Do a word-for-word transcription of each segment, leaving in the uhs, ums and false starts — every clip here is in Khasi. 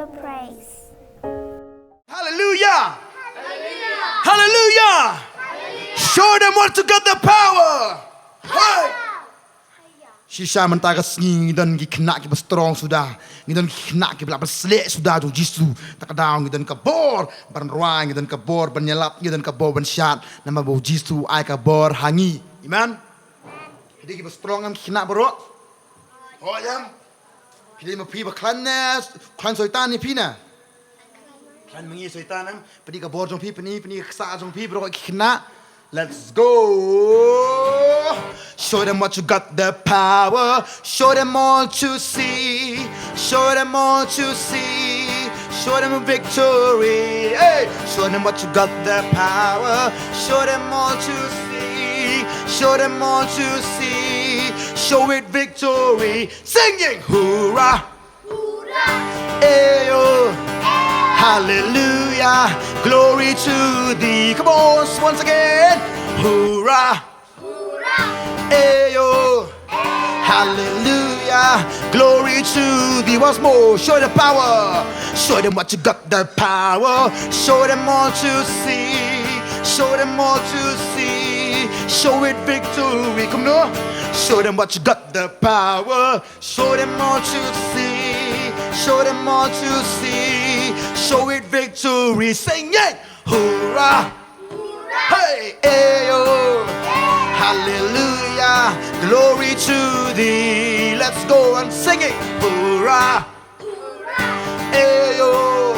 Praise. Hallelujah. Hallelujah. Show them what you got the power. Hey. Shisha mynta ka sngi ngi don ki khynnah kiba strong suda. Ngi don ki khynnah kiba la pynshlur suda jong Jisu. Ta ka daw ngi don ka bor ban rwai, ngi don ka bor ban ïalap, ngi don ka bor ban shad. Namar ba u Jisu ai ka bor ha ngi. Amen. Phi dei kiba strong em ki khynnah baroh? Oh, ïa. Phi dei ma phi ba khlaiñ ne, khlaiñ soitan ne phi ne? Khlaiñ ma ngi soitan em. Phi dei ka bor jong phi, phi dei, phi dei ka ksah jong phi baroh ki khynnah. Let's go. Show them what you got the power. Show them all to see. Show them all to see. Show them a victory. Hey, show them what you got the power. Show them all to see. Show them all to see. Show it victory. Singing hoorah. Ayo. Hallelujah. Glory to thee. Come on, once again. Hoorah. Ayo. Hallelujah. Glory to thee. Once more. Show the power. Show them what you got the power. Show them all to see. Show them all to see. Show it victory. Come on. Show them what you got the power. Show them all to see. Show them all to see. Show it victory. Sing it. Hoorah. Hey, ayo. Hallelujah. Glory to thee. Let's go and sing it. Hoorah. Ayo.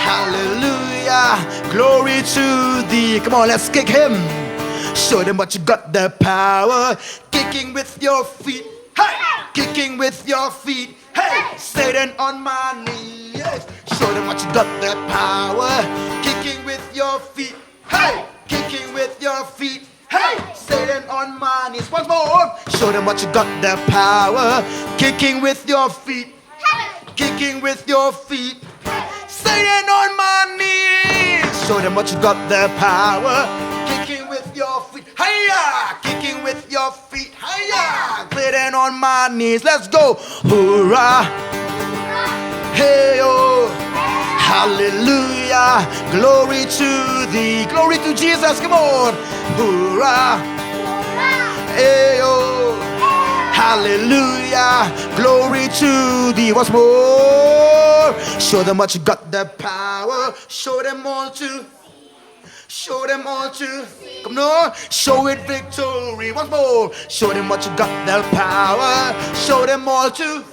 Hallelujah. Glory to thee. Come on, let's kick him. Show them what you got the power. Kicking with your feet. Hey! Kicking with your feet. Hey! Satan on my knees. Yes. Show them what you got the power. Kicking with your feet. Hey! Kicking with your feet. Hey! Satan on my knees. Once more. Show them what you got the power. Kicking with your feet. Kicking with your feet. Satan on my knees. Show them what you got the power. Kicking with your feet. Hiya! Kicking with your feet. Hiya! Satan on my knees. Let's go. Hoorah. Hey, oh. Hallelujah. Glory to thee. Glory to Jesus. Come on. Hoorah. Ayo. Hallelujah. Glory to thee. Once more. Show them what you got the power. Show them all to. Show them all to. Come on. Show it victory. Once more. Show them what you got the power. Show them all to.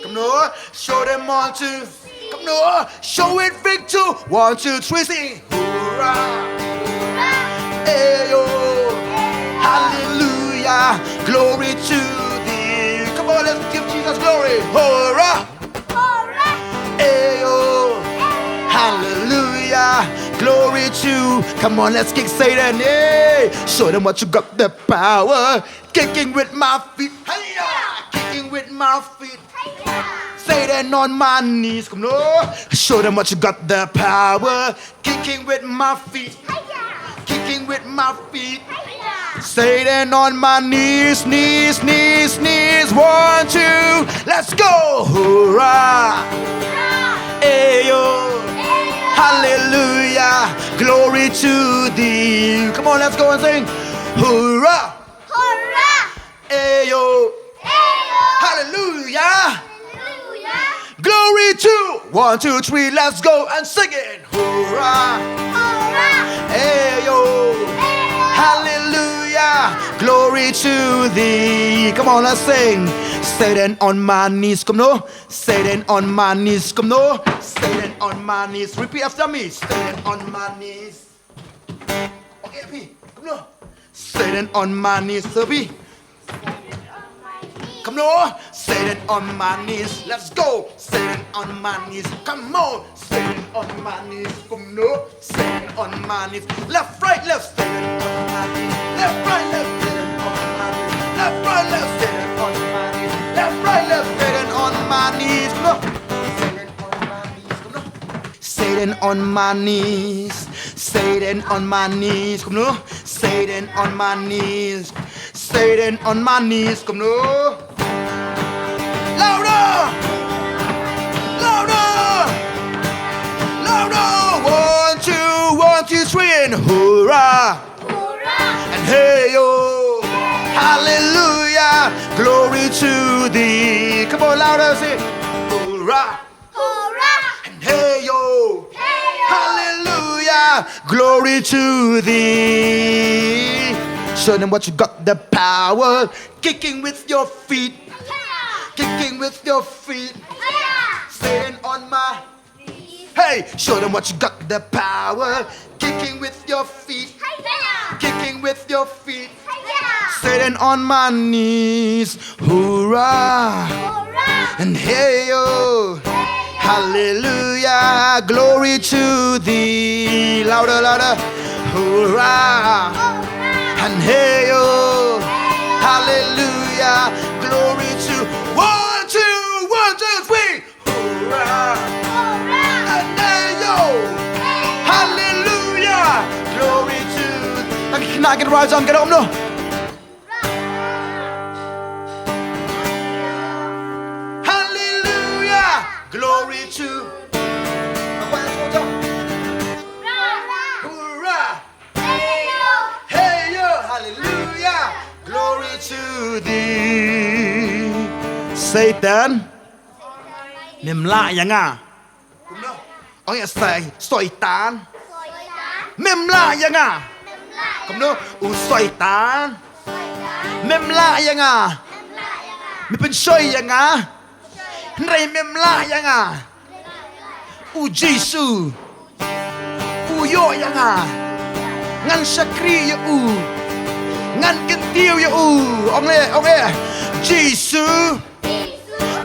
Come on. Show them all to. Come on. Show it victory. One, two, three, sing. Hoorah. Ayo. Hallelujah. Glory to thee. Come on, let's give Jesus glory. Hoorah. Ayo. Hallelujah. Glory to. Come on, let's kick Satan. Hey. Show them what you got the power. Kicking with my feet. Hiya. Kicking with my feet. Satan on my knees, come on. Show them what you got the power. Kicking with my feet. Kicking with my feet. Satan on my knees, knees, knees, knees. One, two, let's go. Hoorah. Ayo. Hallelujah. Glory to thee. Come on, let's go and sing. Hoorah. Hoorah. Ayo. Ayo. Hallelujah. Hallelujah. Glory to. One, two, three, let's go and sing it. Hoorah. Hoorah. Ayo. Ayo. Hallelujah. Glory to thee. Come on, let's sing. Satan on my knees. Come on. Satan on my knees. Come on. Satan on my knees. Repeat after me. Satan on my knees. Okay, P. Come on. Satan on my knees, Sophie. Come on. Satan on my knees. Let's go. Satan on my knees. Come on. Satan on my knees. Come on. Satan on my knees. Left, right, left. Satan on my knees. Left, right, left. Satan on my knees. Left, right, left. Satan on my knees. Left, right, left. Satan on my knees. Come on. Satan on my knees. Come on. Satan on my knees. Satan on my knees. Come on. Satan on my knees. Satan on my knees. Come on. Louder! Louder! Glory to thee. Come on, louder, say, hoorah. Hoorah. And hey yo. Hey yo. Hallelujah. Glory to thee. Show them what you got, the power. Kicking with your feet. Yeah. Kicking with your feet. Yeah. Satan on my Hey, show them what you got, the power. Kicking with your feet. Hiya! Kicking with your feet. Hiya! Satan on my knees. Hoorah! Hoorah! And hey yo! Hey yo! Hallelujah! Glory to thee. Louder, louder. Hoorah! Hoorah! And hey yo! Hey yo! Hallelujah! Glory to one, two, one, two, three. Hoorah! Hoorah! And hey yo! Hey yo! Hallelujah! Glory to. Tang ki khynnah kin rise on, get up, no? Hallelujah! Glory to. Hoorah! Hoorah! Hey yo! Hey yo! Hallelujah! Glory to thee. Satan. Mem lah ïa nga. Kumno? Ong ïa Sai-, Soitan. Mem lah ïa nga. Kumno? U Soitan. Mem lah ïa nga. Me pynshoi ïa nga. Hynrei mem lah ïa nga. U Jisu. U ïoh ïa nga. Ngan shakri ïa u. Ngan kyntiew ïa u. Ong le, ong le. Jisu.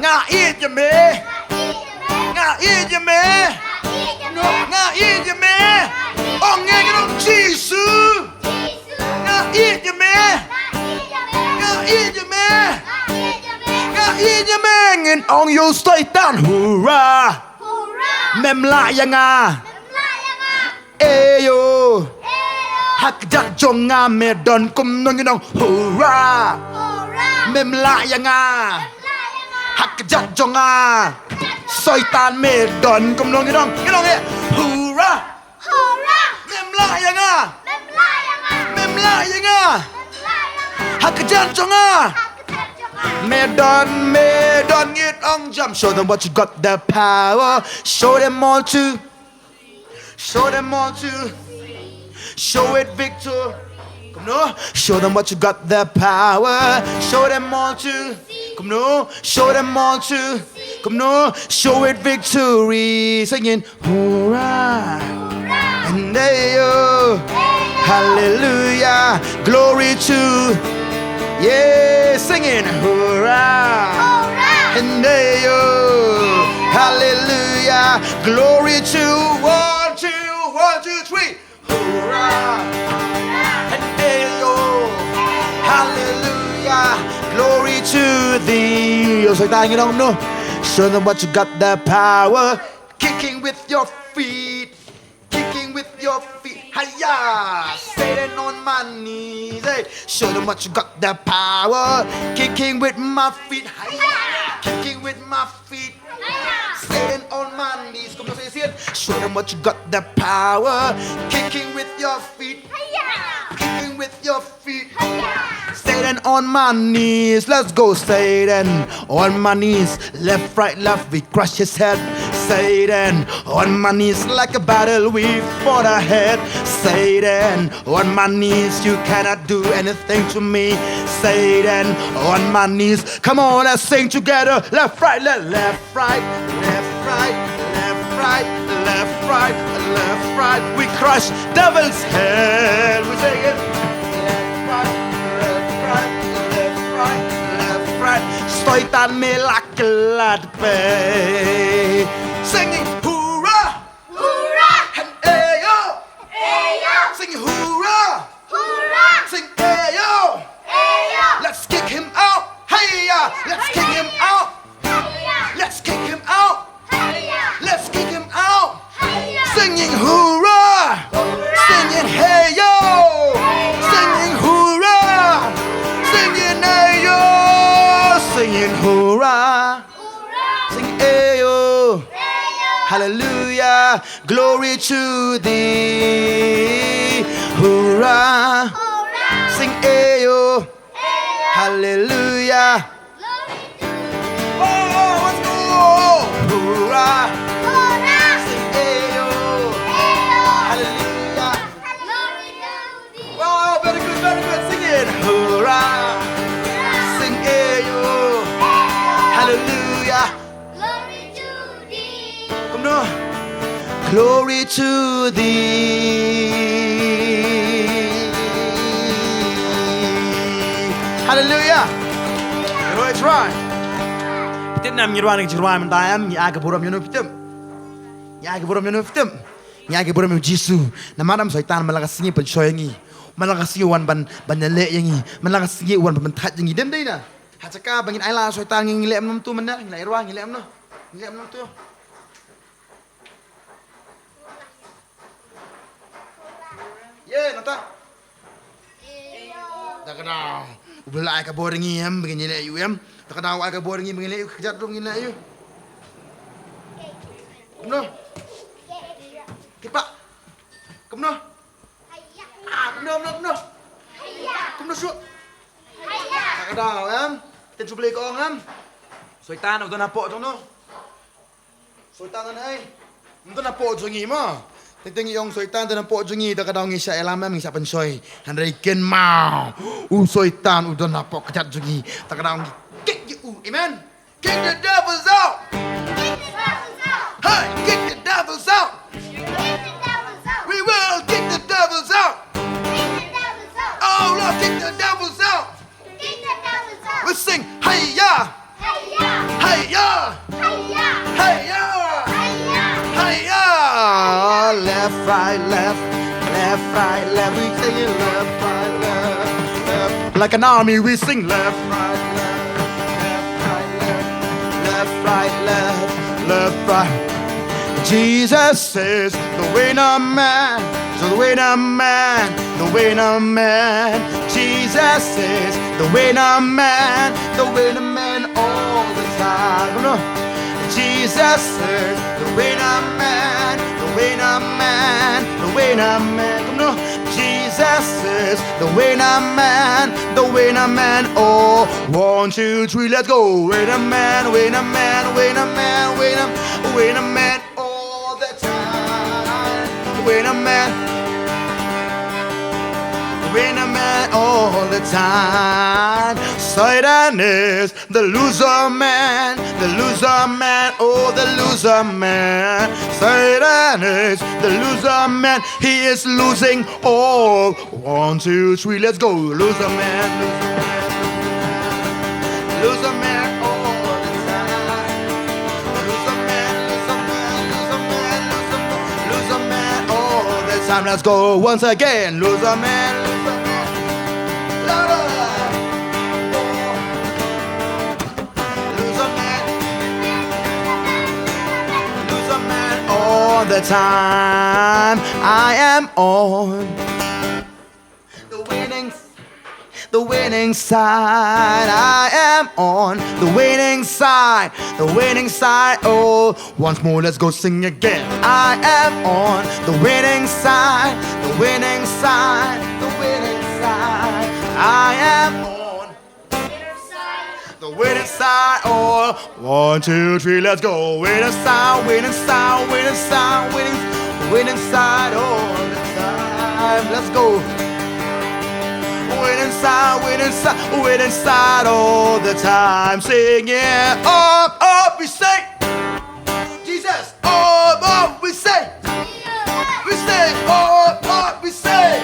Nga ïeit ïa me. Nga ïeit ïa me. Nga ïeit ïa me. Ong ngi ngi ong Jisu. Nga ïeit ïa me. Nga ïeit ïa me. Nga ïeit ïa me. Ngin ong ïa u Soitan. Hoorah. Mem lah ïa nga. Ayo. Ha kjat jong nga me don kumno ngin ong. Hoorah. Mem lah ïa nga. Ha kjat jong nga. Soitan me don kumno ngin ong. Ngin ong ïa. Hoorah. Hoorah. Mem lah ïa nga. Mem lah ïa nga. Mem lah ïa nga. Mem lah ïa nga. Ha kjat jong nga. Ha kjat jong nga. Me don, me don ngin ong jam. Show them what you got, the power. Show them all to. Show them all to. Show it victor. Kumno. Show them what you got, the power. Show them all to. Kumno. Show them all to. Kumno. Show it victory. Singing. Hoorah. And ayo. Hallelujah. Glory to. Yeah, singing. Hoorah. And ayo. Hallelujah. Glory to. One, two, one, two, three. Hoorah. And ayo. Hallelujah. Glory to thee. Yo, Soitan, ngin ong kumno. Show them what you got, the power. Kicking with your feet. Kicking with your feet. Hiya. Satan on my knees. Hey. Show them what you got, the power. Kicking with my feet. Hiya. Kicking with my feet. Satan on my knees. Kumno, say, say it. Show them what you got, the power. Kicking with your feet. Kicking with your feet. Satan on my knees. Let's go, Satan on my knees. Left, right, left, we crush his head. Satan on my knees, like a battle we fought ahead. Satan on my knees, you cannot do anything to me. Satan on my knees. Come on, let's sing together. Left, right, left, left, right, left, right, left, right, left, right, left, right. We crush devil's head. We sing it. Left, right, left, right, left, right, left, right. Soitan me la kylla de pei. Singing hoorah. Hoorah! And ayo! Ayo! Sing hoorah! Hoorah! Sing ayo! Ayo! Let's kick him out! Hiya! Let's kick him out! Hiya! Let's kick him out! Hiya! Let's kick him out! Hiya! Singing hoorah! Hoorah! Singing hey yo! Hey yo! Singing hoorah! Singing hey yo! Singing hoorah! Sing ayo. Hallelujah. Glory to thee. Hoorah. Sing ayo. Ayo. Hallelujah. Glory to thee. Hallelujah. Glory to God. Tip nam ngi rwai ngi rwai mynta em, ngi ai ka burom ïa u, tip. Ngi ai ka burom ïa u, tip. Ngi ai ka burom ïa u Jisu. Namar em Soitan man la ka sngi pynshoi ngi. Man la ka sngi wan ban ban leh ïa ngi. Man la ka sngi wan ban thait ïa ngi. Dem dei na. Ha jaka ba ngin ai la Soitan ngi leh em nom tu mynne, ngi la rwai ngi leh em no. Ngi leh em nom tu. Ye, nata. Da ka dau. U Blei la ai ka bor ngi em, ba ngin leh ïa u em. Da ka dau ai ka bor ngi, ba ngin leh ïa u, ka jait ruh ngin leh ïa u. Kumno? Kipa. Kumno? Ah, kumno, kumno, kumno? Kumno shuh? Da ka dau em. Ten shu Blei ka ong em. Soitan u don hapoh jong no. Soitan don hai. Ym don hapoh jong ngi mo. Teng teng ngi ong Soitan don hapoh jong ngi, da ka dau ngi shah ïalam em, ngi shah pynshoi. Hynrei kynmaw, u Soitan u don hapoh ka jait jong ngi. Da ka dau ngi kick ïa u. Amen. Kick the devils out. Kick the devils out. Hey, kick the devils out. Kick the devils out. We will kick the devils out. Kick the devils out. Oh Lord, kick the devils out. Kick the devils out. We sing, hey ya. Hey ya. Hey ya. Hey ya. Hey ya. Hey ya. Hey ya. Left, right, left. Left, right, left. We sing it left, right, left. Left. Like an army, we sing left, right, left. Left, right, left. Left, right, left. Left, right. Jesus is the winner man. So the winner man, the winner man. Jesus is the winner man, the winner man all the time. Come on. Jesus is the winner man, the winner man, the winner man. Come on. Jesus is the winner man, the winner man. Oh, one, two, three, let's go. Winner man, winner man, winner man, winner, winner man all the time. Winner man, winner man all the time. Satan is the loser man, the loser man, oh, the loser man. Satan is the loser man. He is losing all. One, two, three, let's go. Loser man, loser man, loser man all the time. Loser man, loser man, loser man, loser man, loser man all the time. Let's go once again. Loser man, loser man. Louder. Loser man. Loser man all the time. I am on the winning, the winning side. I am on the winning side, the winning side. Oh, once more, let's go sing again. I am on the winning side, the winning side, the winning side. I am on the winning side, oh, one, two, three, let's go. Winning side, winning side, winning side, winning, winning side all the time. Let's go. Winning side, winning side, winning side all the time. Sing it up, up, we say. Jesus, up, up, we say. We say, up, up, we say.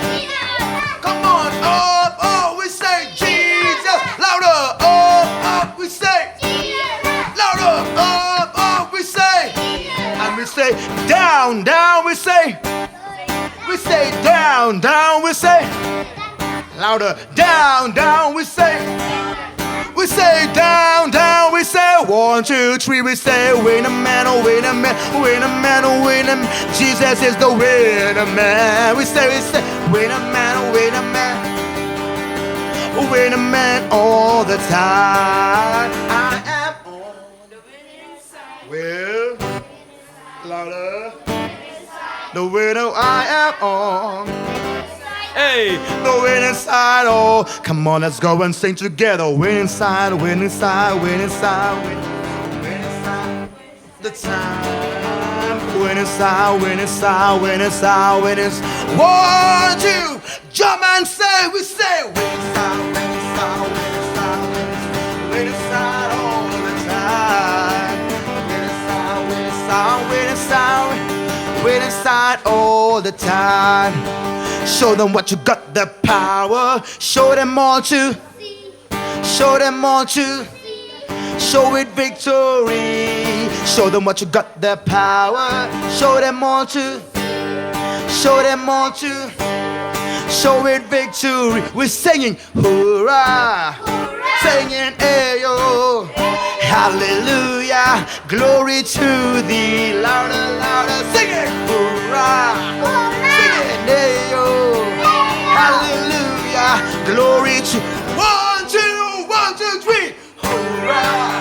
Come on, up, up, we say. Jesus, louder, up, up, we say. Louder, up, up, we say. And we say, down, down, we say. We say, down, down, we say. Louder. Down, down, we say. We say down, down, we say one, two, three, we say winner man, oh winner man, winner man, oh winner man. Jesus is the winner man. We say, we say winner man, oh winner man, winner man all the time. I am on the winning side. Well, louder. The winner I am on. Hey, the winning side, oh. Come on, let's go and sing together. Winning side, winning side, winning side, winning, winning side. The time. Winning side, winning side, winning side, winning s-, one, two. Jump and say, we say, winning side, winning side, winning side, winning side all the time. Winning side, winning side, winning side, winning Wait inside all the time. Show them what you got, the power. Show them all to. Show them all to. Show it victory. Show them what you got, the power. Show them all to. Show them all to. Show it victory. We're singing hoorah. Singing ayo. Hallelujah. Glory to thee. Louder, louder. Sing it. Hoorah. Sing it. Ayo. Hallelujah. Glory to. One, two, one, two, three. Hoorah.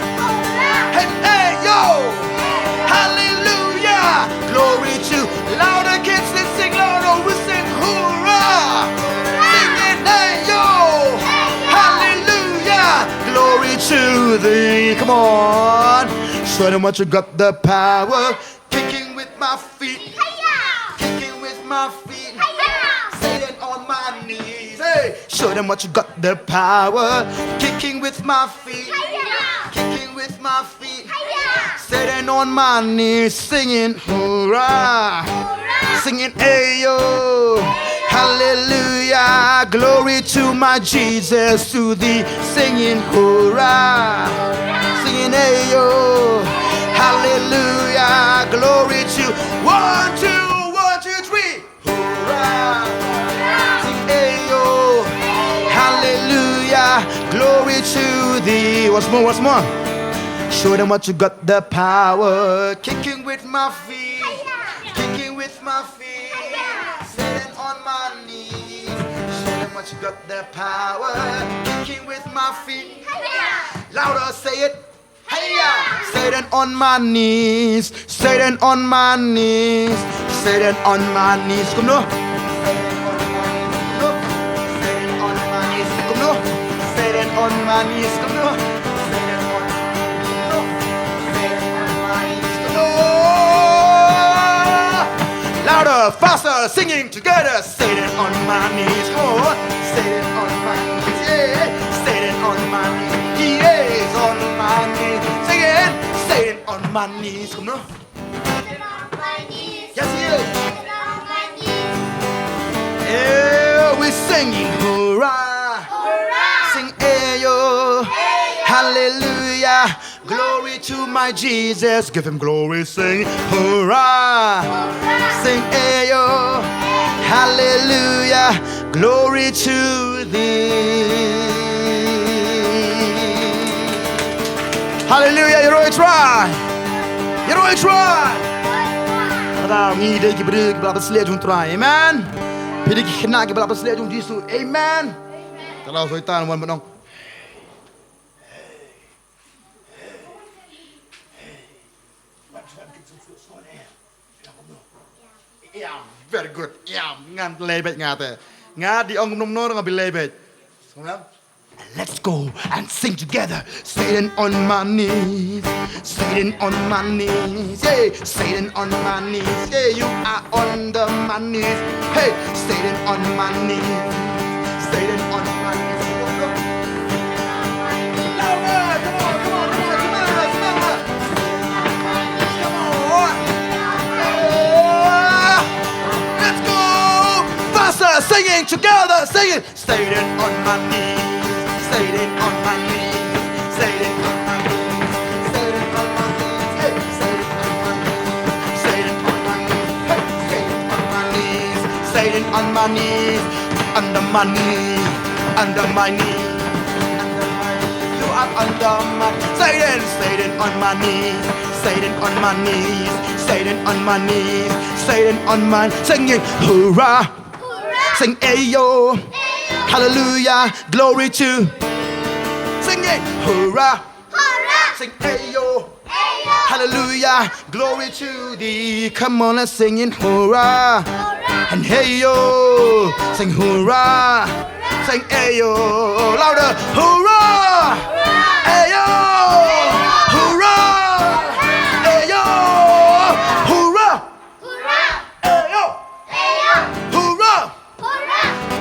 Hey, hey, yo. Hallelujah. Glory to. Louder, kids, let's sing louder. We sing hoorah. Sing it, hey, yo. Hallelujah. Glory to thee. Come on. Show them what you got, the power. Kicking with my feet. Kicking with my feet. Sitting on my knees. Hey, show them what you got, the power. Kicking with my feet. Kicking with my feet. Sitting on my knees, singing hoorah. Singing ayo. Hallelujah. Glory to my Jesus, to thee. Singing hoorah. Singing ayo. Hallelujah. Glory to. One, two, one, two, three. Hoorah. Sing ayo. Hallelujah. Glory to thee. Once more, once more. Show them what you got, the power. Kicking with my feet. Kicking with my feet. Sitting on my knees. Show them what you got, the power. Kicking with my feet. Louder, say it. Hiya! Sitting on my knees. Sitting on my knees. Sitting on my knees. Kumno? Sitting on my knees. Kumno? Sitting on my knees. Kumno? Sitting on my knees. Kumno? Sitting on my knees. Kumno? Louder, faster, singing together. Sitting on my knees. Come on. Sitting on my knees. Yeah. Sitting on my knees. He is on my knees. Sing it. Sitting on my knees. Kumno? Yes, he is. Yeah, we're singing hoorah. Sing ayo. Hallelujah. Glory to my Jesus. Give him glory. Sing hoorah. Sing ayo. Hallelujah. Glory to thee. Hallelujah. Ïaroh ïa U Trai. Ïaroh ïa U Trai. Kata ngi dei ki briew kiba la pynshlur jong U Trai. Amen. Phi dei ki khynnah kiba la pynshlur jong U Jisu. Amen. Kata Soitan wan ban ong. Yeah, very good. Yeah, ngan leh beit nga te. Nga dei ong kumno nga bi leh beit. Let's go and sing together. Sitting on my knees. Sitting on my knees. Yeah, sitting on my knees. Yeah, you are on the my knees. Hey, sitting on my knees. Sitting on my knees. Louder. Come on, come on, come on, come on, come on. Come on. Yeah. Let's go. Faster, singing together, singing. Sitting on my knees, sitting on my knees, sitting on my knees, sitting on my knees, hey, sitting on my knees, sitting on my knees, hey, sitting on my knees, sitting on my knees, under my knee, under my knee, under my knee. You are under my sitting, sitting on my knees, sitting on my knees, sitting on my knees, sitting on my singing hoorah. Sing ayo. Hallelujah. Glory to. Sing it. Hoorah. Sing ayo. Hallelujah. Glory to thee. Come on, let's sing it. Hoorah. And hey yo. Sing hoorah. Sing ayo. Louder. Hoorah. Ayo. Hoorah. Ayo. Hoorah. Ayo! Hoorah!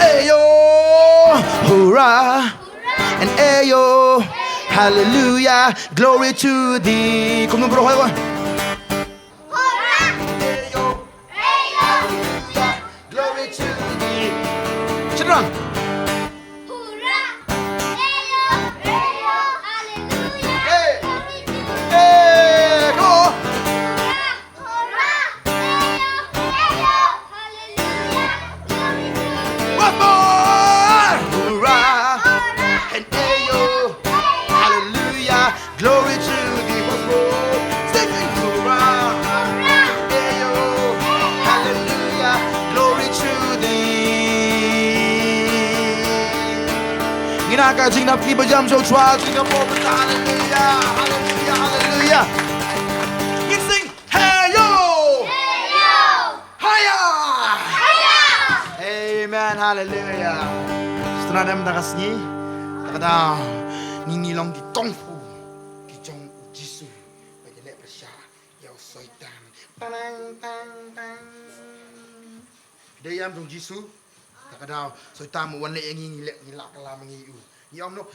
Ayo! Hoorah! And ayo! Hallelujah! Glory to thee! Kumno bro, hoy, hoy. Ayo! Na ka jingdap ki ba jam jong chwa jingdap. Hallelujah, hallelujah, hallelujah. Ngin sing. Hey yo. Hey yo. Haya. Haya. Amen, hallelujah. Stana nem da ka sngi. Da ka daw ngi ngi long ki kung fu ki jong u Jisu. Ba ki leh pyrshah ïa u Soitan. Tang tang tang. Dei ïam jong Jisu. Da ka daw Soitan mo wan leh ïa ngi, ngi leh, ngi lah ka lam ngi u. Ngi ong no.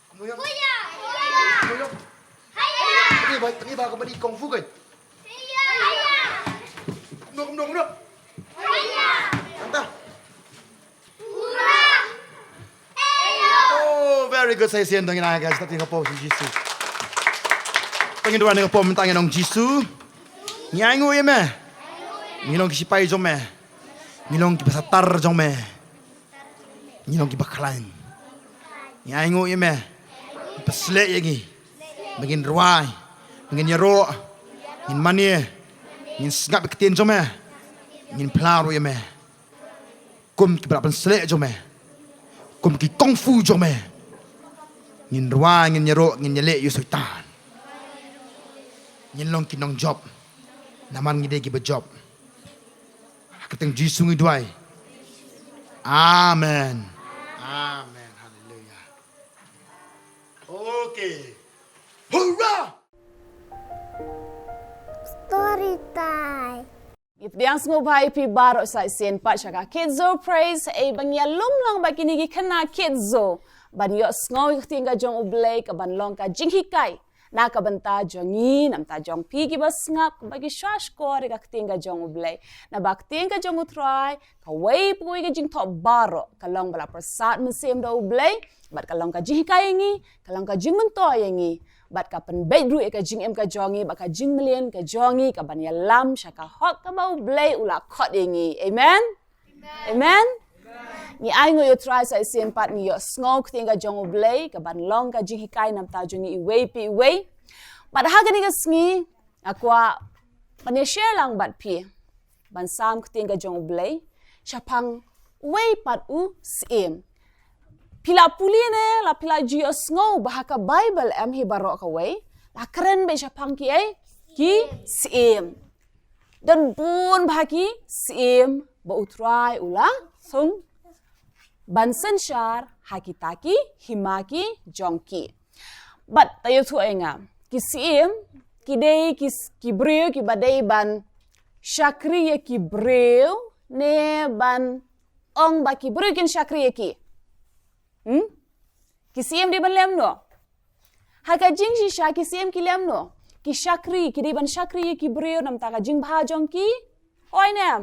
Kumno ïa? Haya! Kumno ïa? Haya! Tang ïa ba, tang ïa ba ka ba di kung fu kan? Haya! Kumno, kumno, kumno? Haya! Nangta. Hurrah! Haya! Oh, very good, sa shisien. Tang ïa na, guys, ta tieng ka pau sha Jisu. Tang ïa duwai na ka pau mynta, ngi ong Jisu. Ngi ainguh ïa me. Ngi long ki sipai jong me. Ngi long ki ba satar jong me. Ngi long ki ba khlaiñ. Ngi ainguh ïa me. Pynshlei ïa ngi. Ba ngin rwai. Ba ngin ïaroh. Ngin mane. Ngin sngap ïa ka ktien jong me. Ngin phla ruh ïa me. Kum ki ba la pynshlei jong me. Kum ki kung fu jong me. Ngin rwai, ngin ïaroh, ngin ïaleh ïa u Soitan. Ngin long ki nongjop. Namar ngi dei ki ba jop. Ha ka kyrteng Jisu ngi duwai. Amen. Amen. Hallelujah. Okay. Hurrah! Story time. Ngi pdiang sngewbha ïa phi baroh sa shisien pat sha ka Kids Zone Praise, ei ba ngi ïalum lang bad kine ki khynnah Kids Zone ban ïohsngew ïa ka ktien ka jong U Blei ka ban long ka jinghikai na ka bynta jong ngi, na bynta jong phi ki ba sngap, ba ki sngap shkor ïa ka ktien ka jong U Blei. Naba ka ktien ka jong U Trai, kawei pa kawei ka jingthoh baroh, ka long ba la pyrsad mynsiem da U Blei, bad ka long ka jinghikai ïa ngi, ka long ka jingmyntoi ïa ngi, bad ka pynbeit ruh ïa ka jingim ka jong ngi, bad ka jingmlien ka jong ngi, ka ban ïalam sha ka hok kaba U Blei u la khot ïa ngi. Amen? Amen? Ngi ainguh ïa U Trai sa shisien pat ngi ïohsngew ïa ka ktien ka jong U Blei, ka ban long ka jinghikai na bynta jong ngi iwei pa iwei. Bad ha kane ka sngi, nga kwah ban ïa share lang bad phi. Ban sam ïa ka ktien ka jong U Blei shaphang uwei pat u syiem. Phi la pule ne, la phi la ju ïohsngew ba ha ka Baibl em hi baroh kawei, la kren beit shaphang kiei, ki syiem. Don bun bha ki syiem ba U Trai u la thung ban synshar ha kita ki hima ki jong ki. Bad ta ïathuh ïa nga, ki syiem ki dei ki, ki briew ki ba dei ban shakri ïa ki briew ne ban ong ba ki briew kin shakri ïa ki? Hmm? Ki syiem dei ban leh kumno? Ha ka jingshisha ki syiem ki leh kumno? Ki shakri, ki dei ban shakri ïa ki briew na bynta ka jingbha jong ki. Hooid ne em?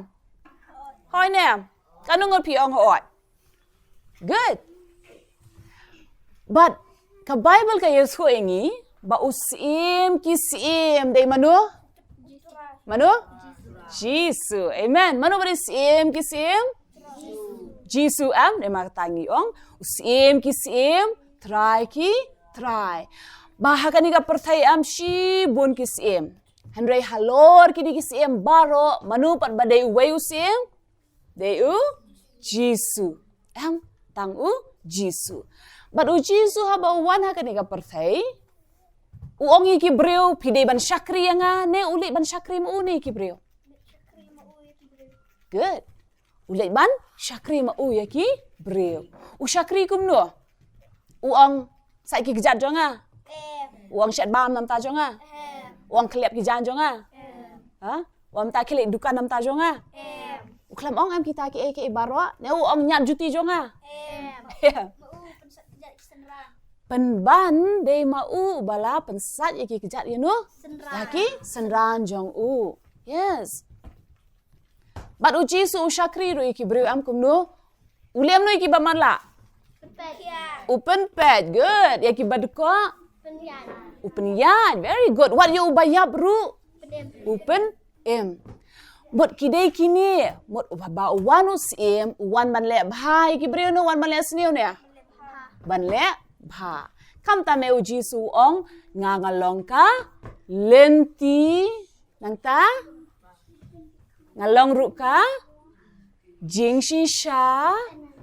Hooid ne em? Katno ngut phi ong hooid? Good. But ka Baibl ka ïathuh ïa ngi ba u syiem ki syiem dei mano? Mano? Jisu. Amen. Mano ba dei syiem ki syiem? Jisu, em, dei ma kata ngi ong, u syiem ki syiem, trai ki trai. Ba ha kane ka pyrthei em shibun ki syiem. Hynrei halor kine ki syiem baroh, mano pat ba dei uwei u syiem? Dei u Jisu. Em, tang u Jisu. Bad u Jisu haba u wan ha kane ka pyrthei, u ong ïa ki briew, phi dei ban shakri ïa nga, ne u leit ban shakri ma u ne ïa ki briew? Good. U leit ban shakri ma u ïa ki briew. U shakri kumno? U ong, sait ki kjat jong nga? Em. U ong, shet bam na bynta jong nga? Em. U ong, khylliap ki jaiñ jong nga? Em. Ha? U ong, mynta khie leit dukan na bynta jong nga? Em. U khlem ong em kita kiei kiei baroh? Ne u ong, ñiad juti jong nga? Em. Em. Ma u pynsait ki jait ki synran. Pynban dei ma u ba la pynsait ïa ki kjat ïa no? Synran. Ïa ki synran jong u. Yes. Bad u Jisu u shakri ruh ïa ki briew em kumno? U leh kumno ïa ki ba matlah? Pynpeit. U pynpeit, good. Ïa ki ba dkoh? Pynïaid. U pynïaid, very good. Wat ïa u ba ïap ruh? Pynim. U pynim. Mut ki dei kine, mut ba, ba u wan u syiem, u wan ban leh bha ïa ki briew ne u wan ban leh sniew ne? Ban leh bha. Khamtam eh u Jisu u ong, nga nga long ka lynti, nangta nga long ruh ka jingshisha,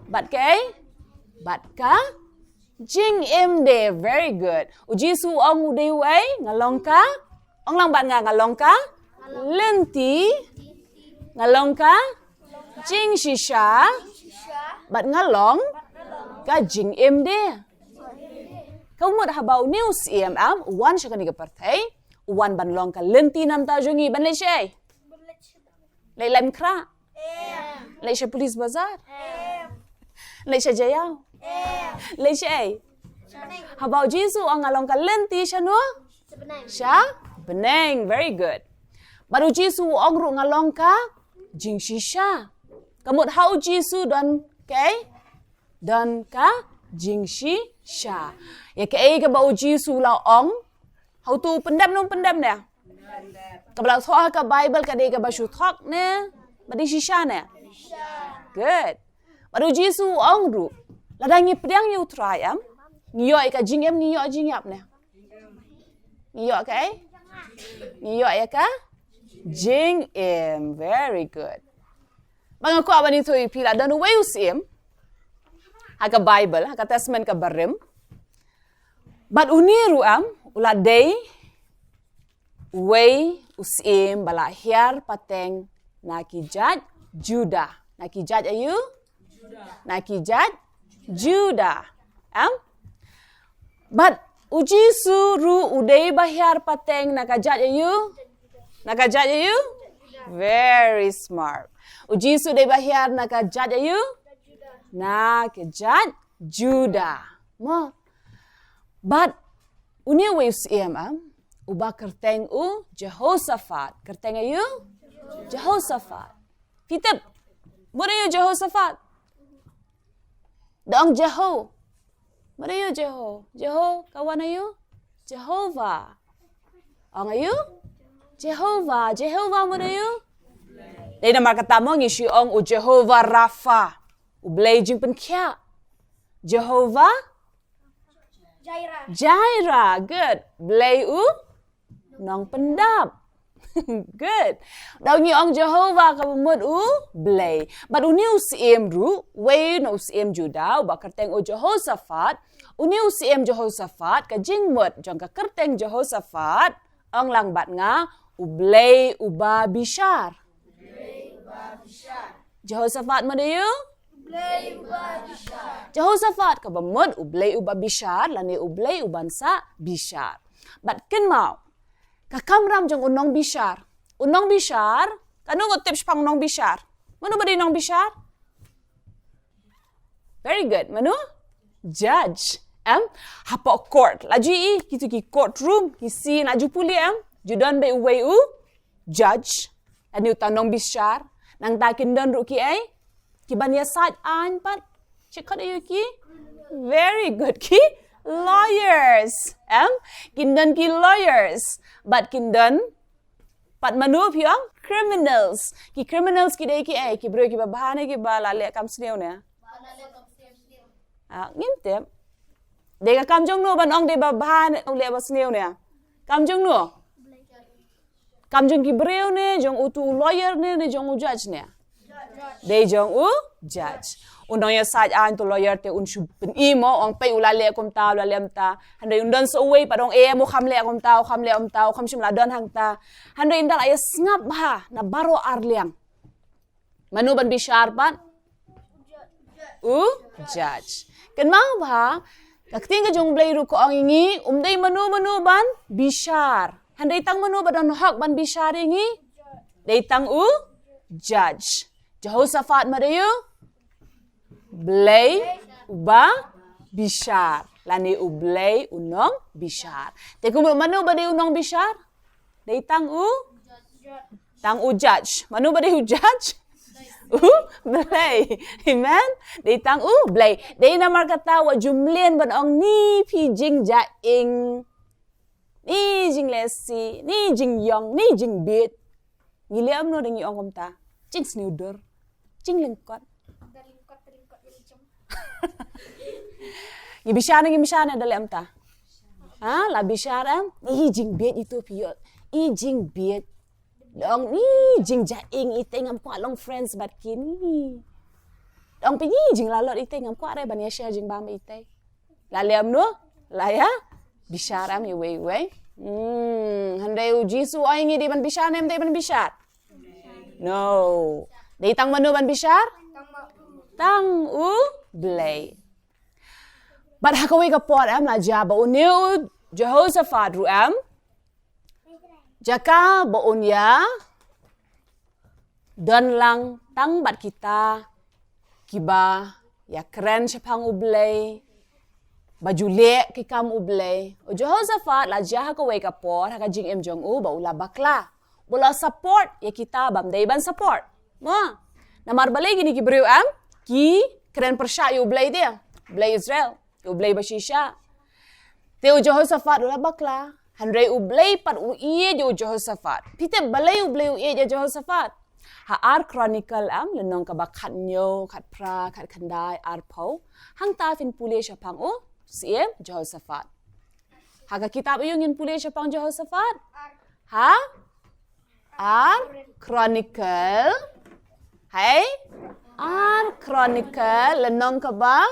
bad kaei? bad ka jingim de. Very good. U Jisu u ong u dei uei? Nga long ka, ong lang bad nga, nga long ka lynti, nga long ka jingshisha, bad nga long ka jingim de. Ka mut haba une u Syiem, em, u wan sha kane ka pyrthei, u wan ban long ka lynti namar jong ngi, ban leit shaei? Leit lem khrah. Leit sha Police Bazar. Leit sha Jaïaw. Leit shaei? Haba u Jisu u ong nga long ka lynti, shano? Sha bneng. Very good. Bad u Jisu u ong ruh nga long ka jingshisha. Ka mut ha u Jisu don kaei? Don ka jingshisha. Ïa kaei kaba u Jisu u la ong? Hato u pyndep ne um pyndep ne? Kaba la thoh ha ka Baibl ka dei kaba shu thok ne ba dei shisha ne? Good. Bad u Jisu u ong ruh, lada ngi pdiang ïa u Trai, em, ngi ïoh ïa ka jingim, ngi ïoh jingïap ne? Ngi ïoh kaei? Ngi ïoh ïa ka jingim. Very good. Ba nga kwah ban ïathuh ïa phi, la don uwei u Syiem ha ka Baibl, ha ka Testament kaba rim. Bad une ruh, em, u la dei uwei u Syiem ba la hiar pateng na ki jait Judah. Na ki jait aïu? Na ki jait Judah. Em? Bad u Jisu ruh u dei ba hiar pateng na ka jait aïu? Na ka jait aïu? Very smart. U Jisu dei ba hiar na ka jait aïu? Na ka jait Judah. Mo. Bad une uwei u Syiem, em, uba kyrteng u Jehoshaphat. Kyrteng aïu? Jehoshaphat. Phi tip mut aïu Jehoshaphat? Da ong Jeho. Mut aïu Jeho? Jeho ka wan aïu? Jehovah. Ong aïu? Jehovah. Jehovah mut aïu? Dei namar kata mo ngi shu ong u Jehovah Rapha, u Blei jingpynkhiah. Jehovah Jireh. Good. Blei u nongpyndap. Good. Da ngi ong Jehovah kaba mut u Blei. Bad une u Syiem ruh, uwei na u Syiem Judah uba kyrteng u Jehoshaphat. Une u Syiem Jehoshaphat, ka jingmut jong ka kyrteng Jehoshaphat, ong lang bad nga, u Blei uba bishar. Jehoshaphat mut aïu? Jehoshaphat kaba mut u Blei uba bishar lane u Blei uban sa bishar. Bad kynmaw, ka kamram jong u nongbishar. U nongbishar, kano ngut tip shaphang u nongbishar? Mano ba dei u nongbishar? Very good. Mano? Judge. Em? Hapoh court. La ju ïohi kito ki courtroom, ki scene, la ju pule, em? Ju don beit uwei u judge. Lane uta u nongbishar. Nangta kin don ruh kiei? Kiban ïasaid aiñ pat. Check out aïu ki? Very good. Ki lawyers. Em? Kin don ki lawyers. Bad kin don pat mano phi ong? Criminals. Ki criminals ki dei kiei? Ki briew kiba bha ne kiba la leh kam sniew ne? Ah, ngim tip. Dei ka kam jong no ban ong dei ba bha ne, leh ba sniew ne? Kam jong no? Kam jong ki briew ne, jong utu u lawyer ne, ne jong u judge ne? Dei jong u judge. U nongïasaid aiñ, utu u lawyer te un shu pyni mo, ong peit u la leh kumta, u la leh kumta. Hynrei un don sa uwei pat ong em, u kham leh kumta, u kham leh kumta, u kham shym la don hangta. Hynrei ynda la ïasngap bha na baroh arliang, mano ban bishar pat? U judge. Kynmaw bha, ka ktien ka jong u Blei ruh ka ong ïa ngi, um dei mano mano ban bishar. Hynrei tang mano ba don hok ban bishar ïa ngi? Dei tang u judge. Jehoshaphat mut aïu? Blei uba bishar. Lane u Blei u nongbishar. Te kumno, mano ba dei u nongbishar? Dei tang u, tang u judge. Mano ba dei u judge? U Blei. Amen. Dei tang u Blei. Dei namar kata wat ju mlien ban ong ni phi jingjahing, ni jinglehse, ni jingïong, ni jingbieit. Ngi leh kumno da ngi ong kumta? Jingsniew dur, jinglyngkot. Ngi bishar ne ngim bishar ne da leh kumta? Ha, la bishar em? I jingbieit ito phi ïoh. I jingbieit. Da ong i jingjahing, ite ngam kwah long friends bad kine. Da ong pynïaid jinglalot itei, ngam kwah re ban ïa share jingbam itei. La lem no, la ïa bishar am iwei iwei. Hmm, hynrei u Jisu u ong ïa ngi dei ban bishar ne ym dei ban bishar? No. Dei tang mano ban bishar? Tang u Blei. Bad ha kawei ka por em la jia ba une u Jehoshaphat ruh em, jaka ba un ïa don lang tang bad kita kiba ïa kren shaphang u Blei, ba ju leh ki kam u Blei. U Jehoshaphat la jia ha kawei ka por ha ka jingim jong u ba u la bakla, ba u la support ïa kita bym dei ban support. Mo, namar balei kine ki briew em ki kren pyrshah ïa u Blei de, Blei Israel, ïa u Blei ba shisha. Te u Jehoshaphat u la bakla, hynrei u Blei pat u ïeit ïa u Jehoshaphat. Phi tip balei u Blei u ïeit ïa u Jehoshaphat? Ha Ar Chronicle em, lynnong kaba khathynñiew, khatphra, khatkhyndai, arphew. Hangta phin pule shaphang u Syiem Jehoshaphat. Ha ka kitab aïu ngin pule shaphang Jehoshaphat? Ha Ar Chronicle. Hai? Ar Chronicle, lynnong kaba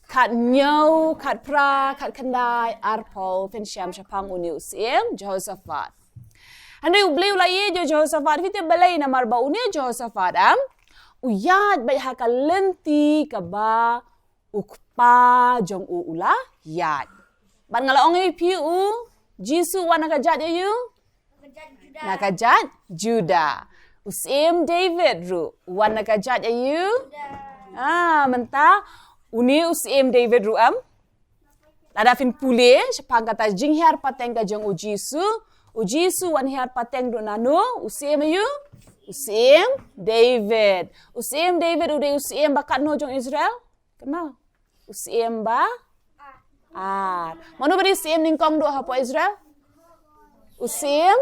khathynñiew, khatphra, khatkhyndai, arphew, phin shem shaphang une u Syiem Jehoshaphat. Hynrei u Blei u la ïeit ïa u Jehoshaphat, phi tip balei? Namar ba une u Jehoshaphat em u ïaid beit ha ka lynti kaba u kpa jong u u la ïaid. Bad nga la ong ïa phi u Jisu u wan na ka jait aïu? Na ka jait Judah. U Syiem David ruh u wan na ka jait aïu? Ah, mynta une u Syiem David ruh em, lada phin pule shaphang kata jinghiar pateng ka jong u Jisu, u Jisu u wan hiar pateng ruh na no? U Syiem aïu? U Syiem David. U Syiem David u dei u syiem ba katno jong Israel? Kynmaw. U syiem ba ar. Mano ba dei syiem nyngkong duh hapoh Israel? U syiem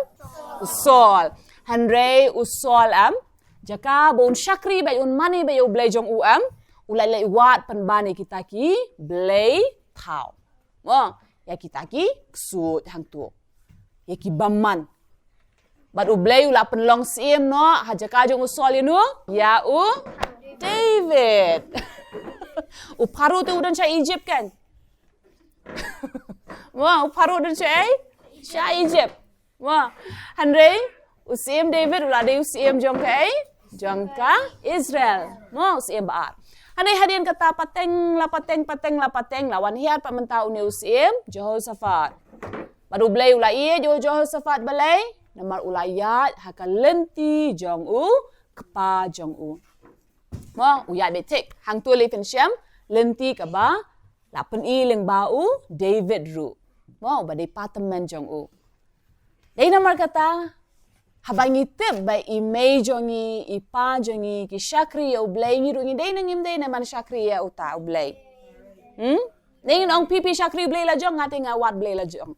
u Saul. Hynrei u Saul em, jaka ba un shakri bad un mane bad ïa u Blei jong u em, u la leit wad pynban ïa kita ki blei thaw. Mo, ïa kita ki ksuid hangto, ïa ki bymman. Bad u Blei u la pynlong syiem noh ha jaka jong u Saul ïa no? Ïa u David. U Pharaoh te u don sha Egypt kan? Mo, u Pharaoh don sha ei? Sha Egypt. Mo, hynrei u syiem David u la dei u syiem jong ka ei? Jong ka Israel. Mo, u syiem ba ar. Hynrei hadien kata pateng la pateng, pateng la pateng, la wan hiar pat mynta une u Syiem Jehoshaphat. Bad u Blei u la ïeit ïa u Jehoshaphat balei? Namar u la ïaid ha ka lynti jong u kpa jong u. Mo, u ïaid beit thik. Hangto lei phin shem lynti kaba la pyni lyngba u David ruh. Mo, ba dei pa tymmen jong u. Dei namar kata, haba ngi tip ba i mei jong ngi, i pa jong ngi ki shakri ïa u Blei, ngi ruh ngi dei ne ngim dei ne ban shakri ïa uta u Blei? Hmm? Dei ngin ong phi phi shakri u Blei la jong, nga te nga wad Blei la jong.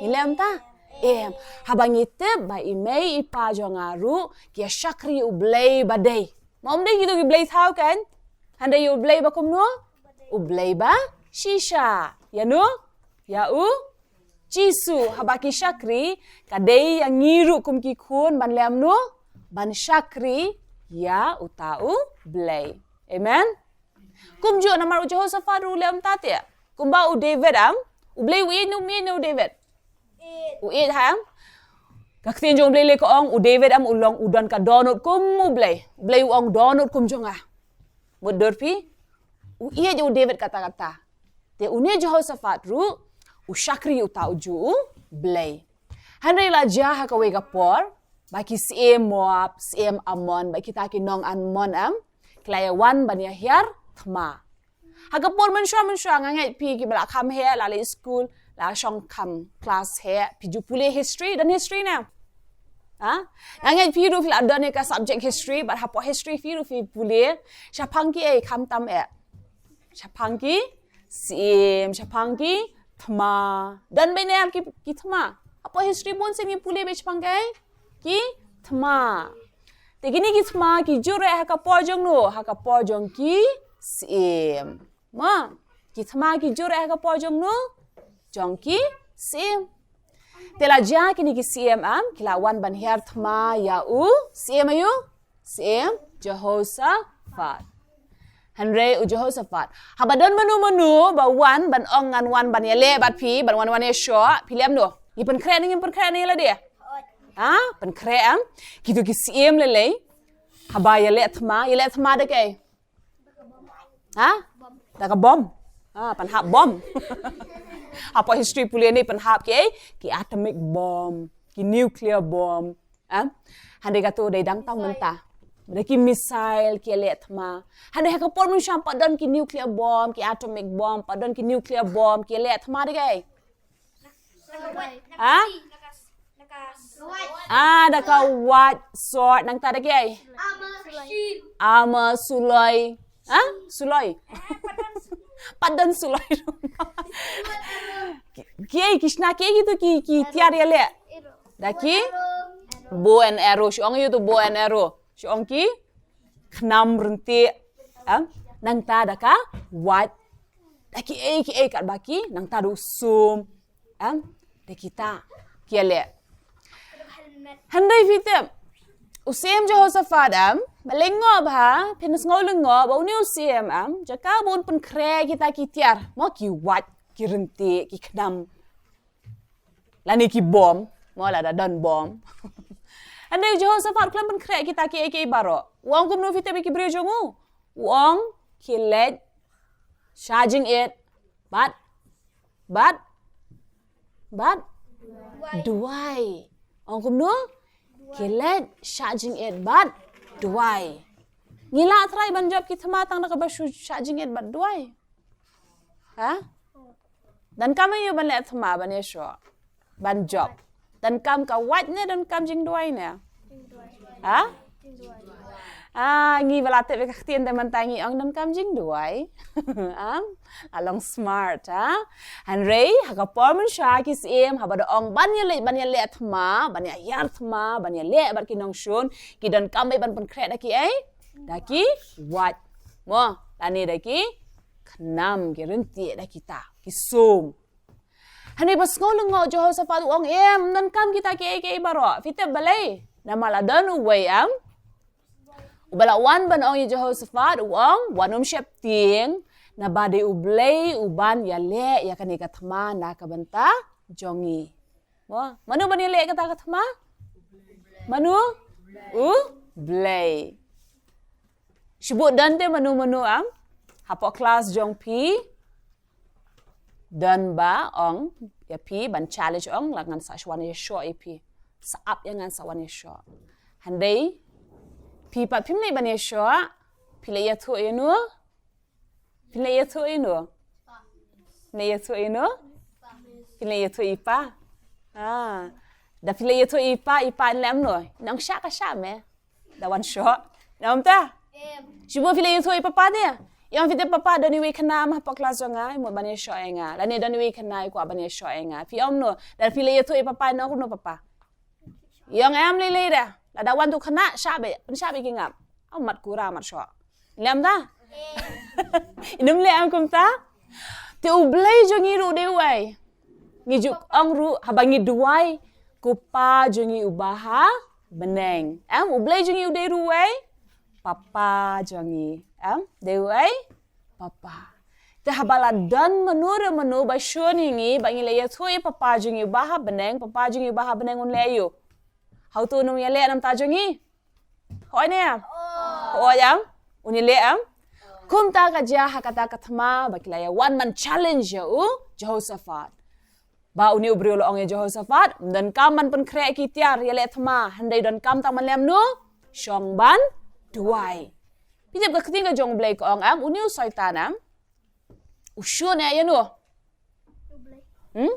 Ngi lem ta? Em. Haba ngi tip ba i mei i pa jong nga ruh ki ïa shakri ïa u Blei ba dei. Mo, ym dei kito ki blei thaw kan? Hynrei ïa u Blei ba kumno? U Blei ba shisha. Ïa no? Ïa u Jisu. Haba ki shakri, ka dei ïa ngi ruh kum ki khun ban lem no? Ban shakri ïa uta u Blei. Amen. Kumjuh namar u Jehoshaphat ruh u leh kumta te. Kumba u David em, u Blei u ïeit ne um ïeit ne u David? U ïeit ha em. Ka ktien jong u Blei lei ka ong u David em u long u don ka dohnud kum u Blei. U Blei u ong dohnud kum jong nga. Mutdur phi? U ïeit u David katta katta. Te une Jehoshaphat ruh u shakri uta ujuh u Blei. Hynrei la jia ha kawei ka por ba ki syiem Moab, syiem Ammon, ba kita ki nong Ammon em, ki la ïa wan ban ïa hiar thma. Ha ka por mynshuwa mynshuwa, nga ngeit phi kiba la kham heh, la leit skul, la shong kham klas heh, phi ju pule history, don history ne? Ha? Nga ngeit phi ruh phi la don ïa ka subject history, bad hapoh history phi ruh phi pule shaphang ki ei khamtam eh? Shaphang ki syiem, shaphang ki thma. Don beit ne em ki, ki thma? Hapoh history bun sien ngi pule beit shaphang ki ei? Ki thma. Te kine ki thma ki jur eh ha ka por jong no? Ha ka por jong ki syiem. Mo, ki thma ki jur eh ha ka por jong no? Jong ki syiem. Te la jia kine ki syiem em, ki la wan ban hiar thma ïa u syiem aïu? Syiem Jehoshaphat. Hynrei u Jehoshaphat, haba don mano mano ba wan ban ong ngan wan ban ïaleh bad phi, ban wan wan ïashoh, phi leh kumno? Ngi pynkhreh ne ngim pynkhreh ne ïa lade? Ha? Pynkhreh, em? Kito ki syiem lei lei, haba ïaleh thma, ïaleh thma da kaei? Ha? Da ka bom. Ha, pynhap bom. Hapoh history pule ne pynhap ki, ki atomic bomb, ki nuclear bomb. Ha? Hynrei kato dei dang tang mynta. Da ki missile, ki ïaleh thma. Hynrei ha ka por mynshwa pat don ki nuclear bomb, ki atomic bomb, pat don ki nuclear bomb, ki ïaleh thma da kaei? Ha? Ah, da ka wait, sword, nangta da kaei? Armor, suloi. Ha? Suloi. Pat don suloi. Ki, ki, ki shna ki, kito ki, ki tiar ïaleh. Da ki bow and arrow, shu ong ïa uto bow and arrow. Shu ong ki khnam ryntih. Em? Nangta da ka wait. Da kiei kiei katba ki, nangta da u sum. Em? Da kita ki ïaleh. Hynrei phi tip, u syiem Jehoshaphat, em, ba lyngngoh bha, phin sngew lyngngoh ba une u syiem, em, jaka ba un pynkhreh kita ki tiar, mo, ki wait, ki ryntih, ki khnam. Lane ki bom, mo, lada don bom. Hynrei u Jehoshaphat u khlem pynkhreh kita kiei kiei baroh. U ong kumno phi tip ïa ki briew jong u? U ong ki leit sha jingit bad, bad, bad duwai. Ong kumno? Ki leit sha jingit bad duwai. Ngi lah trai ban jop ki thma tang da kaba shu sha jingit bad duwai? Ha? Donkam aïu ban leh thma ban ïashoh, ban jop? Donkam ka wait ne donkam jingduwai ne? Ha? Ah, ngi ba la tip ïa ka ktien te mynta ngi ong donkam jingduwai. Am? La long smart, ha? Hynrei ha ka por mynshwa ki syiem haba da ong ban ïaleh, ban ïaleh thma, ban ïahiar thma, ban ïaleh bad ki nongshun, ki donkam beit ban pynkhreh da kiei? Da ki wait. Mo, lane da ki khnam, ki ryntih, da kita ki sum. Hynrei ba sngew lyngngoh u Jehoshaphat, u ong, em, ym donkam kita kiei kiei baroh. Phi tip balei? Namar la don uwei, em, uba la wan ban ong ïa u Jehoshaphat, u ong, wat nym sheptieng, naba dei U Blei uban ïaleh ïa kane ka thma na ka bynta jong ngi. Mo, mano ban ïaleh kata ka thma? Mano? U Blei. Shu bud don te mano mano, em, hapoh klas jong phi, don ba ong ïa phi ban challenge, ong, la ngan sa shu wan ïashoh ïa phi. Sa ap ïa ngan sa wan ïashoh. Hynrei phi pat phim leit ban ïashoh, phi leit ïathuh ïa uno? Phi leit ïathuh ïa uno? Phi leit ïathuh ïa uno? Phi leit ïathuh ïa i pa. Ah. Da phi leit ïathuh ïa i pa, i pa in leh kumno? In ong shah ka shah me. Da wan shoh. Namar ta? Shu bud phi leit ïathuh ïa i papa te. Ïa ong phi te, papa, don iwei i khynnah hapoh klas jong nga, i mut ban ïashoh ïa nga. Lane don iwei i khynnah i kwah ban ïashoh ïa nga. Phi ong kumno? Da phi leit ïathuh ïa i papa, in ong kumno papa? Ïa ong em lei lei da. Lada wan uto u khynnah, shah beit, pynshah beit ki ngap. Ym mat kura mat shoh. Lem da? Ym lei em kumta? Te U Blei jong ngi ruh dei uei? Ngi ju ong ruh haba ngi duwai, ko Pa jong ngi uba ha bneng. Em, U Blei jong ngi u dei ruh uei? Papa jong ngi. Em, dei uei? Papa. Te haba la don mano re mano ba shun ïa ngi ba ngi leit ïathuh ïa Papa jong ngi uba ha bneng, Papa jong ngi uba ha bneng un leh aïu? Hato un ym ïaleh namar ta jong ngi? Hooid ne em? Hooid em? Un ïaleh em? Kumta ka jia ha kata ka thma ba ki la ïa wan ban challenge ïa u Jehoshaphat. Ba une u briew u la ong ïa u Jehoshaphat, ym donkam ban pynkhreh ki tiar ïaleh thma, hynrei donkam tang ban leh kumno? Shong ban duwai. Phi tip ka ktien ka jong U Blei ka ong em, une u Soitan em, u shun ïa uno? Hmm?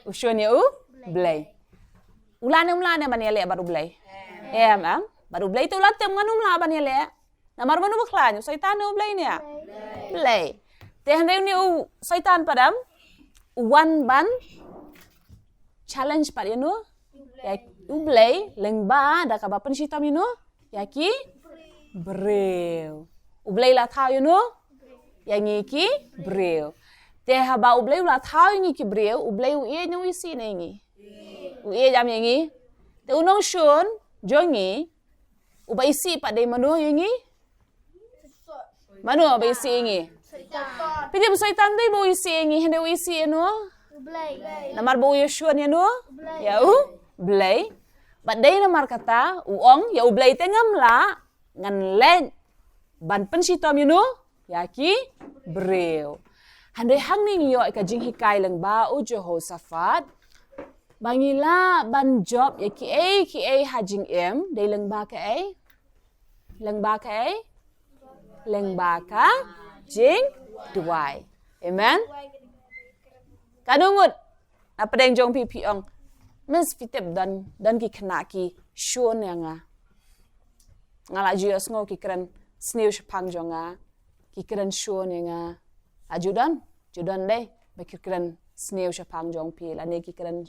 U shun ïa U Blei. U lah ne um lah ne ban ïaleh bad U Blei? Em, em. Bad U Blei te u la tip ngan ym lah ban ïaleh. Namar mano ba khlaiñ, u Soitan ne U Blei ne? Blei. Te hynrei une u Soitan pat em, u wan ban challenge pat ïa uno? Ïa U Blei, lyngba da kaba pynshitom ïa uno? Ïa ki briew. U Blei la thaw ïa uno? Ïa ngi ki briew. Te haba U Blei u la thaw ïa ngi ki briew, U Blei u ïeit ne u isih na ïa ngi? U ïeit em ïa ngi? Te u nongshun jong ngi uba isih pat dei mano ïa ngi? Mano ba isih ïa ngi? Phi tip u Soitan dei ba u isih ïa ngi, hynrei u isih ïa no? Namar ba u ïashun ïa no? Ïa u Blei. Bad dei namar kata u ong ïa u Blei te ngam lah, ngan leit ban pynshitom ïa no? Ïa ki briew. Hynrei hangne ngi ïoh ïa ka jinghikai lyngba u Jehoshaphat ba ngi lah ban jop ïa kiei kiei ha jingim, dei lyngba kaei? Lyngba kaei? Lyngba ka jingduwai. Amen. Katno ngut na pdeng jong phi phi ong, Miss, phi tip don, don ki khynnah ki shun ïa nga. Nga la ju ïohsngew ki kren sniew shaphang jong nga. Ki kren shun ïa nga. La ju don, ju don dei ba ki kren sniew shaphang jong phi lane ki kren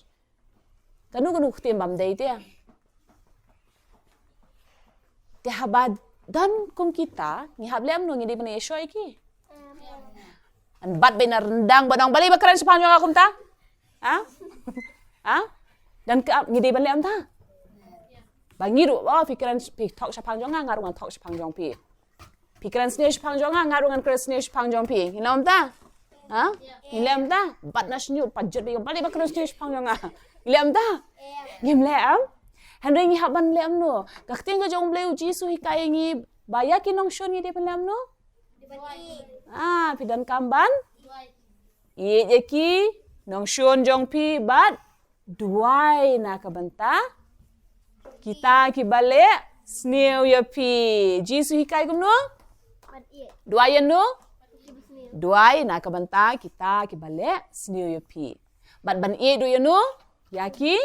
kano kano ka ktien bym dei te. Te haba don kum kita, ngi hap leh kumno, ngi dei ban ïashoh ïa ki? Ngan bat beit na ryndang ban ong, balei ba kren shaphang jong nga kumta? Ha? Ha? Don ka, ngi dei ban leh kumta? Ba ngi ruh, oh, phi kren, phi thok shaphang jong nga, nga ruh ngan thok shaphang jong phi. Phi kren sniew shaphang jong nga, nga ruh ngan kren sniew shaphang jong phi. Ngi leh kumta? Ha? Ngi leh kumta? Bat na shñiuh, pat jot beit, balei ba kren sniew shaphang jong nga? Ngi leh kumta? Ngim leh, em? Hynrei ngi hap ban leh kumno? Ka ktien ka jong u Blei, u Jisu hikai ïa ngi ba ïa ki nongshun ngi dei ban leh kumno? Ah, phi donkam ban ïeit ïa ki nongshun jong phi bad duwai na ka bynta kita kiba leh sniew ïa phi. Jisu hikai kumno? Duwai ïa no? Duwai na ka bynta kita kiba leh sniew ïa phi. Bad ban ïeit ruh ïa no? Ïa ki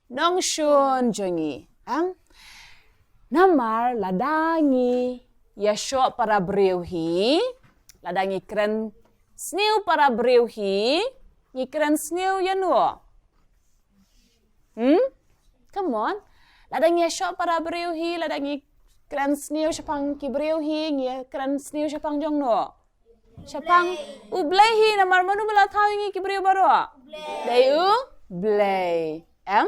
nongshun jong ngi. Em? Namar lada ngi ïashoh para briew hi, lada ngi kren sniew para briew hi, ngi kren sniew ïa no? Hmm? Come on. Lada ngi ïashoh para briew hi, lada ngi kren sniew shaphang ki briew hi, ngi kren sniew shaphang jong no? Shaphang u Blei hi, namar mano ba la thaw ïa ngi ki briew baroh? Dei u Blei. Em?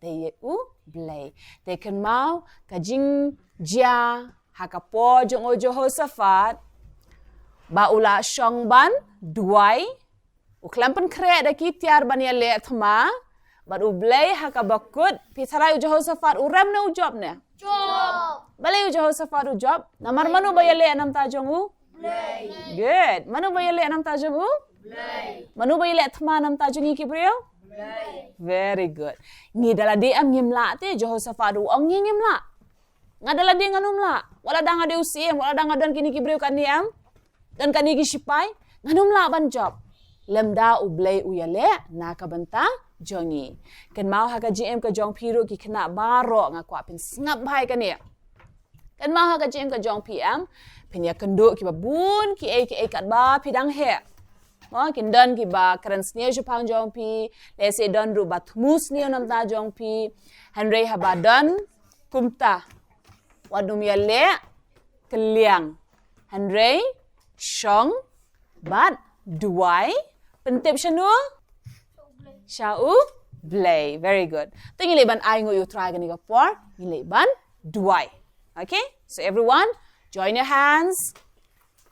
Dei u Blei. Te kynmaw ka jingjia ha ka por jong u Jehoshaphat ba u la shong ban duwai. U khlem pynkhreh da ki tiar ban ïaleh thma. Bad u Blei ha kaba kut, phi tharai u Jehoshaphat u rem ne u jop ne? Jop. Balei u Jehoshaphat u jop? Namar mano ba ïaleh namar jong u? Blei. Good. Mano ba ïaleh namar jong u? Blei. Mano ba ïaleh thma namar jong ngi ki briew? Blei. Very good. Ngi da lade em ngim lah te, Jehoshaphat u ong ngi ngim lah. Nga da lade ngan ym lah. Wat la da nga dei u syiem, wat la da nga don kine ki briew kane em, don kane ki sipai, ngan ym lah ban jop. Lymda u Blei u ïaleh na ka bynta jong ngi. Kynmaw ha ka jingim ka jong phi ruh ki khynnah baroh, nga kwah phin sngap bha ïa kane. Kynmaw ha ka jingim ka jong phi em, phin ïakynduh kiba bun kiei kiei katba phi dang heh. Mo, kin don kiba kren sniew shaphang jong phi, lehse don ruh ba thmu sniew namar jong phi. Hynrei haba don kumta, wat nym ïaleh kylliang. Hynrei shong bad duwai, pyntip shano? Sha u Blei. Very good. Te ngi leit ban ainguh ïa u Trai kane ka por, ngi leit ban duwai. Okay? So everyone, join your hands.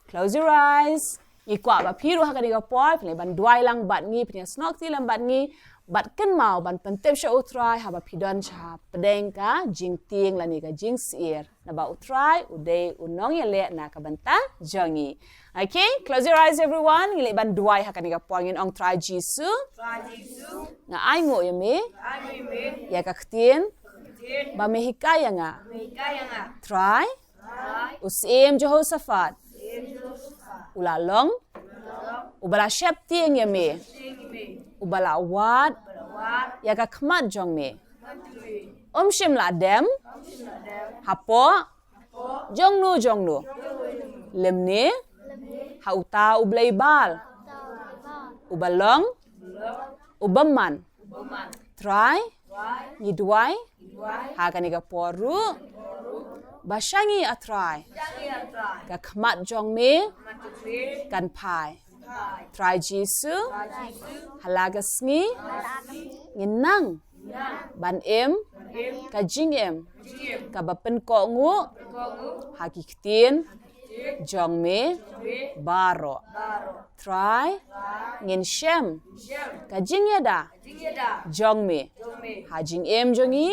Close your eyes. Ngi kwah ba phi ruh ha kane ka por phin leit ban duwai lang bad ngi, phin ïasnoh kti lang bad ngi. Bad kynmaw ban pyntip sha u Trai haba phi don sha pdeng ka jingtieng lane ka jingsyier. Naba u Trai u dei u nongïaleh na ka bynta jong ngi. Okay, close your eyes everyone. Ngi leit ban duwai ha kane ka por, ngin ong, Trai Jisu, Trai Jisu, nga ainguh ïa me, nga ainguh ïa me, ïa ka ktien, ka ktien, ba me hikai ïa nga. Ba me hikai ïa nga. Trai, Trai, u Syiem Jehoshaphat, u la long uba la sheptieng ïa me, uba la wad ïa ka khmat jong me. Um shym la dem hapoh jongno jongno, lymne ha uta u blei Baal uba long u bymman. Trai, ngi duwai ha kane ka por ruh ba sha ngi, A Trai, ka khmat jong me kan phai. Trai Jisu, ha la ka sngi ngin nang ban im ka jingim kaba pynkohnguh ha ki ktien jong me baroh. Trai, ngin shem ka jingïada jong me ha jingim jong ngi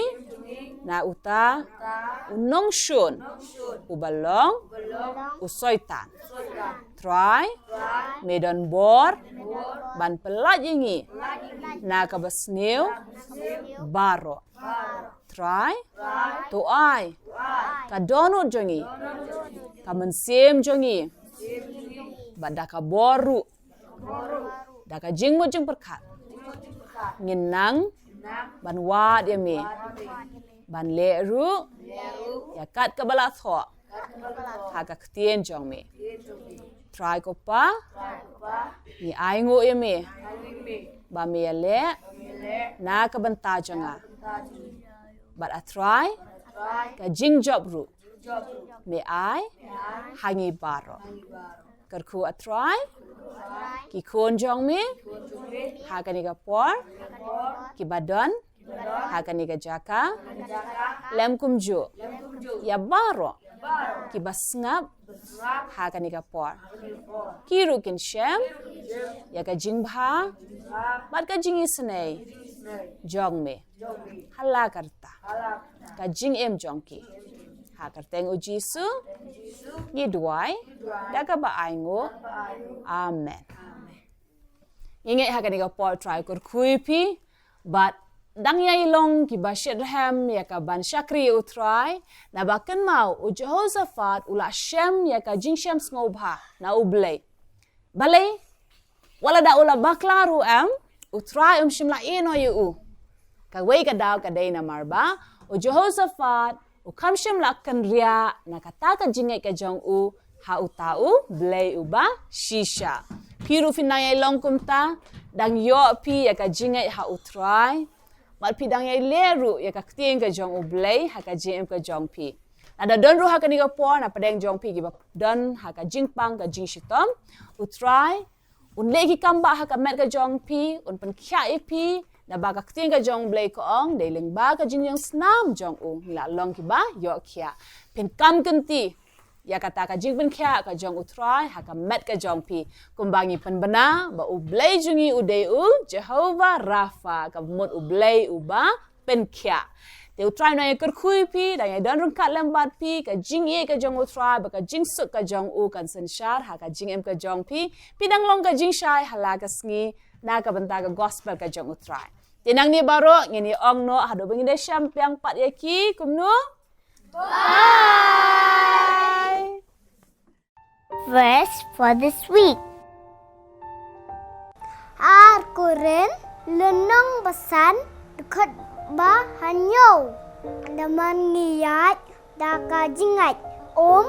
na uta u nongshun uba long u Soitan. Trai, me don bor ban pyllait ïa ngi na kaba sniew baroh. Trai, to ai ka dohnud jong ngi, ka mynsiem jong ngi, bad da ka bor ruh, da ka jingmut jingpyrkhat, ngin nang ban wad ïa me, ban leh ruh ïa kat kaba la thoh ha ka ktien jong me. Trai ko Pa, ngi ainguh ïa me ba me ïaleh na ka bynta jong nga. Bad A Trai, ka jingjop ruh me ai ha ngi baroh. Kyrkhu A Trai ki khun jong me ha kane ka por, kiba don ha kane ka jaka, lem kumjuh ïa baroh kiba sngap ha kane ka por. Ki ruh kin shem ïa ka jingbha bad ka jingisynei jong me ha la ka rta ka jingim jong ki. Ha ka kyrteng U Jisu ngi duwai da kaba ainguh. Amen. Ngi ngeit ha kane ka por Trai u kyrkhu ïa phi, bad dang ïai long kiba shitrhem ïa ka ban shakri ïa U Trai, naba kynmaw, u Jehoshaphat u la shem ïa ka jingshem sngewbha na U Blei. Balei? Wat la da u la bakla ruh em, U Trai um shym la ïehnoh ïa u. Kawei ka daw ka dei namar ba u Jehoshaphat u kham shym la kynriah na kata ka jingngeit ka jong u ha uta U Blei uba shisha. Phi ruh phin dang ïai long kumta, dang ïoh phi ïa ka jingngeit ha U Trai, bad phi dang ïai leh ruh ïa ka ktien ka jong U Blei ha ka jingim ka jong phi. Lada don ruh ha kane ka por na pdeng jong phi kiba don ha ka jingpang ka jingshitom, U Trai un leh ki kam bah ha ka met ka jong phi, un pynkhiah ïa phi, naba ka ktien ka jong U Blei ka ong, dei lyngba ka jingïasnam jong u ngi la long kiba ïoh khiah. Phin kam kynti ïa kata ka jingpynkhiah ka jong U Trai ha ka met ka jong phi. Kumba ngi pynbna ba U Blei jong ngi u dei U Jehovah Rapha, kaba mut U Blei uba pynkhiah. Te U Trai un ïai kyrkhu ïa phi, dang ïai don ryngkat lem bad phi, ka jingïeit ka jong U Trai bad ka jingsuk ka jong u kan synshar ha ka jingim ka jong phi. Phi dang long ka jingshai ha la ka sngi na ka bynta ka gospel ka jong U Trai. Te nangne baroh ngin ïa ong noh haduh ba ngin da shem biang pat ïa ki, kumno? Bye. Verse for this week. Ar Korinth lynnong ba san, dkhot ba hynñiew. Lymon ngi ïaid da ka jingngeit, ym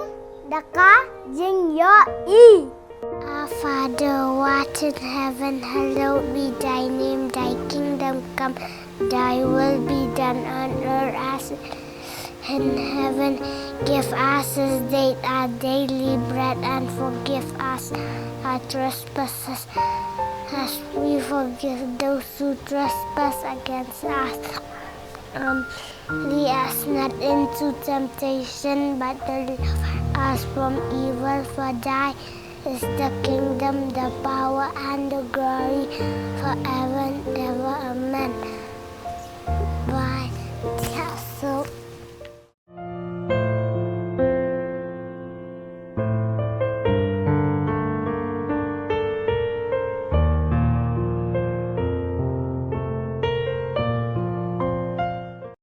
da ka jingïohi. Our Father who art in heaven, hallowed be thy name, thy kingdom come, thy will be done on earth as in heaven. Give us this day our daily bread, and forgive us our trespasses as we forgive those who trespass against us. And lead us not into temptation, but deliver us from evil. For thy is the kingdom, the power, and the glory